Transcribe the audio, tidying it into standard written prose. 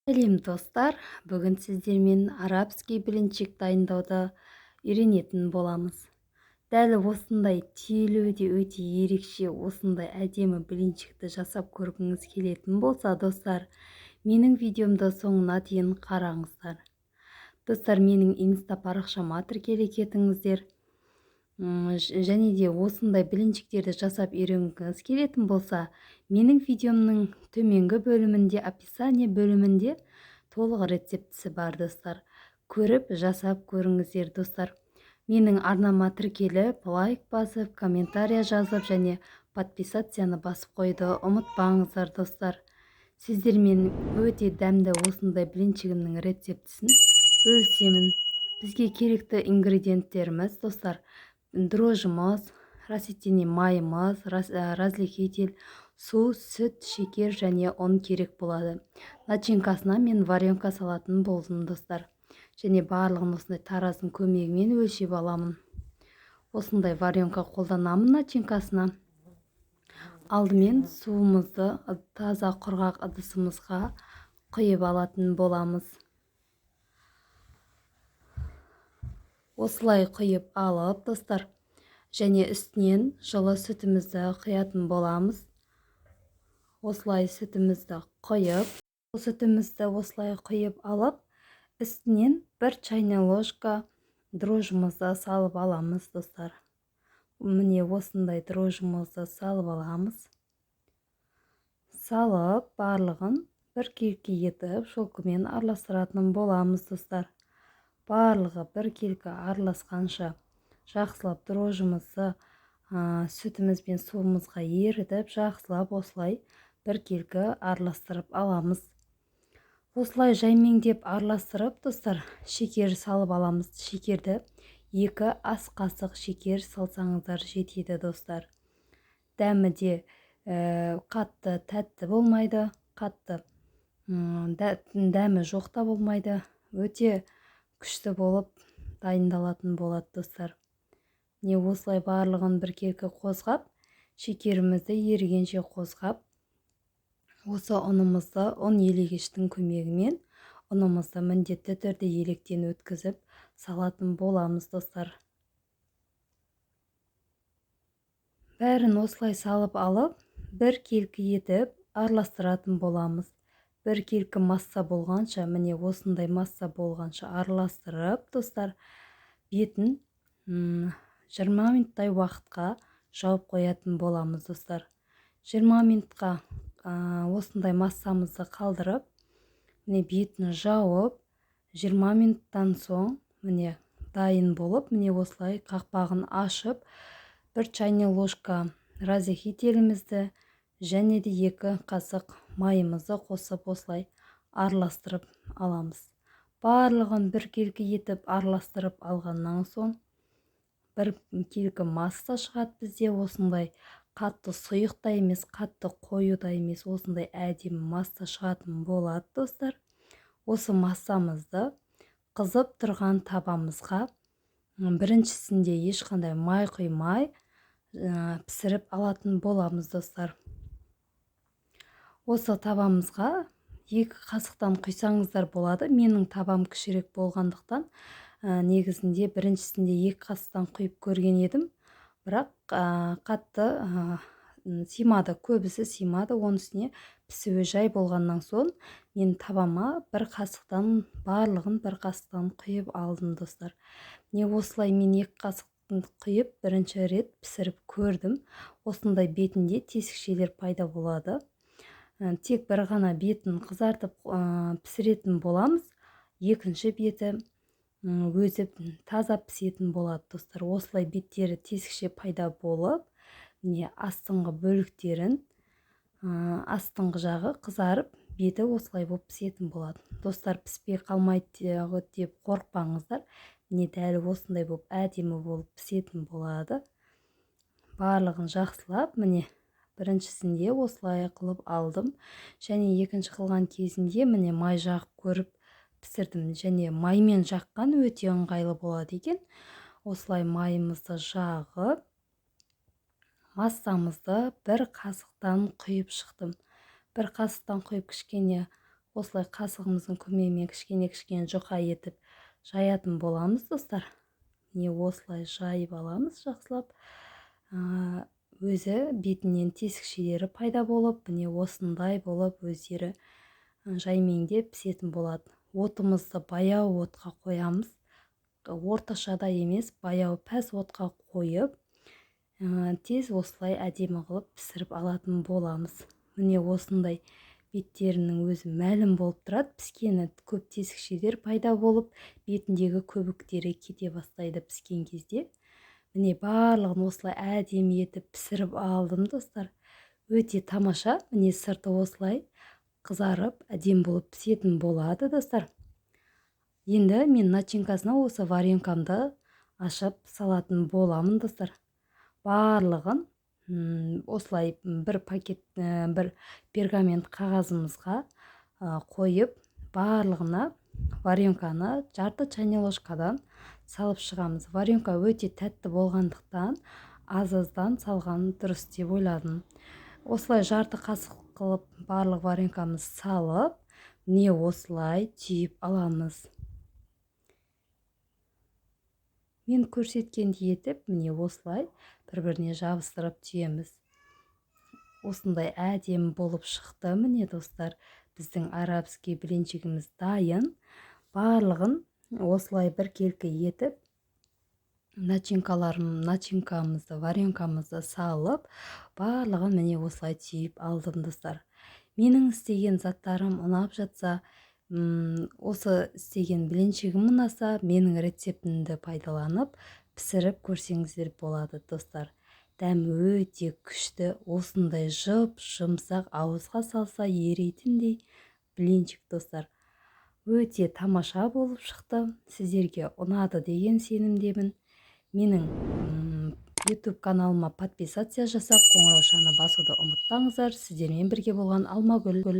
Сәлем, достар! Бүгін сіздермен арабский блинчик дайындауды үйренетін боламыз. Дәл осындай түйілуі де өте ерекше осындай әдемі блинчикті жасап көргіңіз келетін болса, достар, менің видеомды соңына дейін қараңыздар. Достар, менің инста парақшама тіркеле кетіңіздер. Және де осындай блинчиктерді жасап үйренгіңіз келетін болса, менің видеомның төменгі бөлімінде, описание бөлімінде толық рецептісі бар, достар. Көріп, жасап көріңіздер, достар. Менің арнама тіркеліп, лайк басып, комментария жазып және подписацияны басып қоюды ұмытпаңыздар, достар. Сіздермен өте дәмді осындай блинчигімнің рецептісін бөлісемін. Бізге керекті ингредиенттеріміз, достар: дрожжымыз, растительный майымыз, разрыхлитель, су, сүт, шекер және ұн керек болады. Начинкасына мен варенка салатын болдым, достар. Және барлығын осындай тараздың көмегімен өлшеп аламын. Осындай варенка қолданамын начинкасына. Алдымен суымызды таза құрғақ ыдысымызға құйып алатын боламыз. Осылай құйып алып, достар, және үстінен жылы сүтімізді құятын боламыз. Осылай сүтімізді құйып, сүтімізді осылай құйып алып, үстінен 1 чайная ложка дрожжымызды салып аламыз, достар. Міне, осындай дрожжымызды салып аламыз. Салып, барлығын біркелкі етіп шолпымен араластыратын боламыз, достар. Барлығы біркелкі араласқанша жақсылап дрожжымызды сүтіміз бен суымызға ерітіп, жақсылап осылай біркелкі араластырып аламыз. Осылай жаймеңдеп араластырып, достар, шекер салып аламыз. Шекерді 2 ас қасық шекер салсаңыздар жетеді, достар. Дәмі де қатты тәтті болмайды, қатты дәмі жоқ та болмайды. Өте күшті болып дайындалатын болады, достар. Міне, осылай барлығын біркелкі қозғап, шекерімізді ерігенше қозғап, осы ұнымызды ұн елегіштің көмегімен ұнымызды міндетті түрде електен өткізіп салатын боламыз, достар. Бәрін осылай салып алып, біркелкі етіп араластыратын боламыз. Біркелкі масса болғанша, міне, осындай масса болғанша араластырып, достар, бетін 20 минуттай уақытқа жауып қоятын боламыз, достар. 20 минутқа осындай массамызды қалдырып, міне, бетін жауып, 20 минуттан соң, міне, дайын болып, міне, осылай қақпағын ашып, 1 чайный ложка разрыхлителімізді және де 2 қасық майымызды қосып, осылай араластырып аламыз. Барлығын біркелкі етіп араластырып алғаннан соң біркелкі масса шығады бізде. Осындай қатты сұйық та емес, қатты қою да емес, осындай әдемі масса шығатын болады, достар. Осы массамызды қызып тұрған табамызға біріншісінде ешқандай май құймай пісіріп алатын боламыз, достар. Осы табамызға 2 қасықтан құйсаңыздар болады. Менің табам кішірек болғандықтан, негізінде біріншісінде 2 қасықтан құйып көрген едім, бірақ қатты сыймады, көбісі сыймады. Оның үстіне пісуі жай болғаннан соң мен табама 1 қасықтан, барлығын 1 қасықтан құйып алдым, достар. Міне, осылай мен 2 қасықтан құйып бірінші рет пісіріп көрдім. Осындай бетінде тесікшелер пайда болады. Тек бір ғана бетін қызартып пісіретін боламыз. Екінші беті өзі таза пісетін болады, достар. Осылай беттері тесікше пайда болып, міне, астыңғы бөліктерін, астыңғы жағы қызарып, беті осылай болып пісетін болады. Достар, піспей қалмайды деп қорықпаңыздар. Міне, дәл осындай болып әдемі болып пісетін болады. Барлығын жақсылап, міне, біріншісінде осылай қылып алдым. Және екінші қылған кезінде, міне, май жағып көріп пісірдім. Және маймен жаққан өте ыңғайлы болады екен. Осылай майымызды жағып, массамызды 1 қасықтан құйып шықтым. 1 қасықтан құйып кішкене Осылай қасығымыздың көмегімен кішкене-кішкене жұқа етіп жаятын боламыз, достар. Міне, осылай жайып аламыз жақсылап. Өзі бетінен тесікшелері пайда болып, міне, осындай болып өздері жаймеңдеп пісетін болады. Отымызды баяу отқа қоямыз, орташада емес, баяу пәс отқа қойып, тез осылай әдемі қылып пісіріп алатын боламыз. Міне, осындай беттерінің өзі мәлім болып тұрады піскені, көп тесікшелер пайда болып, бетіндегі көбіктері кете бастайды піскен кезде. Міне, барлығын осылай әдемі етіп пісіріп алдым, достар. Өте тамаша. Міне, сырты осылай қызарып, әдемі болып пісетін болады, достар. Енді мен начинкасына осы варенкамды ашып салатын боламын, достар. Барлығын осылай бір пакет, бір пергамент қағазымызға қойып, барлығына варенканы жарты чайный ложкадан салып шығамыз. Варенка өте тәтті болғандықтан, аз-аздан салған дұрыс деп ойладым. Осылай жарты қасық қылып барлық варенкамызды салып, міне, осылай түйіп аламыз. Мен көрсеткендей етіп, міне, осылай бір-біріне жабыстырып түйеміз. Осындай әдемі болып шықты. Міне, достар, біздің арабский блинчигіміз дайын. Барлығын осылай біркелкі етіп начинкамызды, варенкамызды салып, барлығын, міне, осылай түйіп алдым, достар. Менің істеген заттарым ұнап жатса, осы істеген блинчигім ұнаса, менің рецептімді пайдаланып пісіріп көрсеңіздер болады, достар. Дәмі өте күшті, осындай жып жұмсақ, ауызға салса ерейтіндей блинчик, достар. Өте тамаша болып шықты. Сіздерге ұнады деген сенімдемін. Менің YouTube каналыма подписаться жасап, қоңыраушаны басуды ұмытпаңыздар. Сіздермен бірге болған Алмагүл.